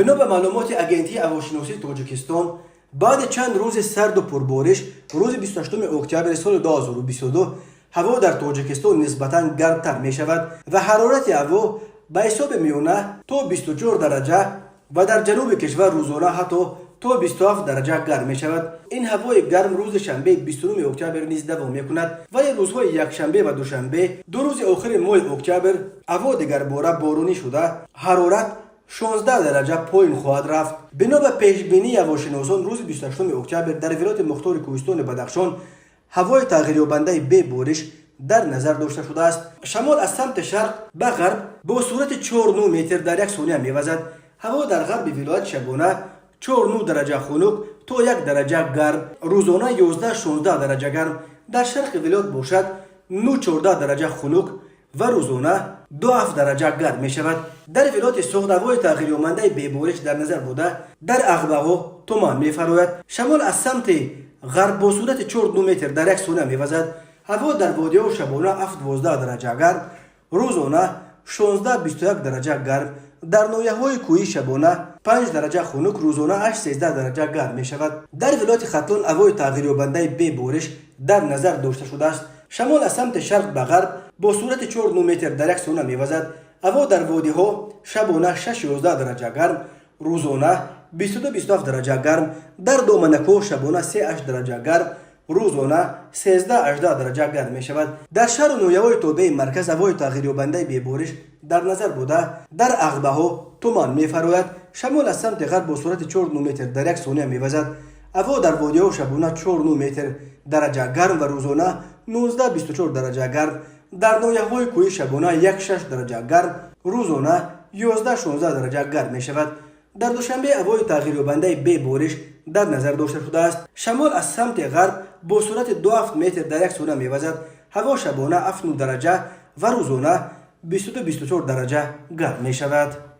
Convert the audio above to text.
Бино ба маълумоти Агентии ҳавошиносии Тоҷикистон, баъди чанд рӯзи сарду пурбориш, рӯзи 28 октябри соли 2022 ҳаво дар Тоҷикистон нисбатан гармтар мешавад ва ҳарорати ҳаво ба ҳисоби миёна то 24 дараҷа ва дар ҷануби кишвар рӯзона ҳатто то 27 дараҷа гарм мешавад. Ин ҳавои гарм рӯзи шанбе, 29 октябр низ давом мекунад, вале рӯзҳои якшанбе ва душанбе, 2 рӯзи охири моҳи октябр, ҳаво дигарбора боронӣ шуда, ҳарорат 16 дараҷа поин хоҳад рафт. Бино ба пешбинии ҳавошиносон, рӯзи 28 октябр дар Вилояти Мухтори Кӯҳистони Бадахшон ҳавои тағйирёбандаи бебориш дар назар дошта шудааст. Шамол аз самти шарқ ба ғарб бо суръати 4,9 метр дар як сония мевазад. Ҳаво дар ғарби вилоят шабона 4,9 дараҷа хунук то 1 дараҷа гарм, рӯзона 11-16 дараҷа гарм, дар шарқи вилоят бошад 9-14 дараҷа хунук ва рӯзона 2,7 дараҷа гарм мешавад. Дар вилояти Суғд ҳавои тағйирёбандаи бебориш дар назар буда, дар Ағбаҳо туман мефарояд. Шамол аз самти ғарб бо суръати 4,9 метр дар як сония мевазад. Ҳаво дар водиҳо шабона 7-12 дараҷа гарм, рӯзона 16-21 дараҷа гарм, дар ноҳияҳои кӯҳӣ шабона 5 дараҷа хунук, рӯзона 8-13 дараҷа гарм мешавад. Дар вилояти Хатлон ҳавои тағйирёбандаи бебориш дар назар дошта шудааст. Шамол аз самти шарқ ба ғарб бо суръати 4,9 метр дар як сония мевазад. Ҳаво дар водиҳо шабона 6-11 дараҷа гарм, рӯзона 22-27 дараҷа гарм, дар доманакҳо шабона 3-8 дараҷа гарм, рӯзона 13-18 дараҷа гарм мешавад. Дар шаҳру ноҳияҳои тобеи марказ ҳавои тағйирёбандаи бебориш дар назар буда, дар Ағбаҳо туман мефарояд. Шамол аз самти ғарб бо суръати 4,9 метр дар як сония мевазад. Ҳаво дар водиҳо шабона 4,9 метр дараҷа гарм ва рӯзона 19-24 дараҷа гарм, дар ноҳияҳои кӯҳӣ шабона 1-6 дараҷа гарм, рӯзона 11-16 дараҷа гарм мешавад. Дар Душанбе ҳавои тағйирёбандаи бебориш дар назар дошта шудааст. Шамол аз самти ғарб бо суръати 2,7 метр дар як сония мевазад. Ҳаво шабона 7-9 дараҷа ва рӯзона 22-24 дараҷа гарм мешавад.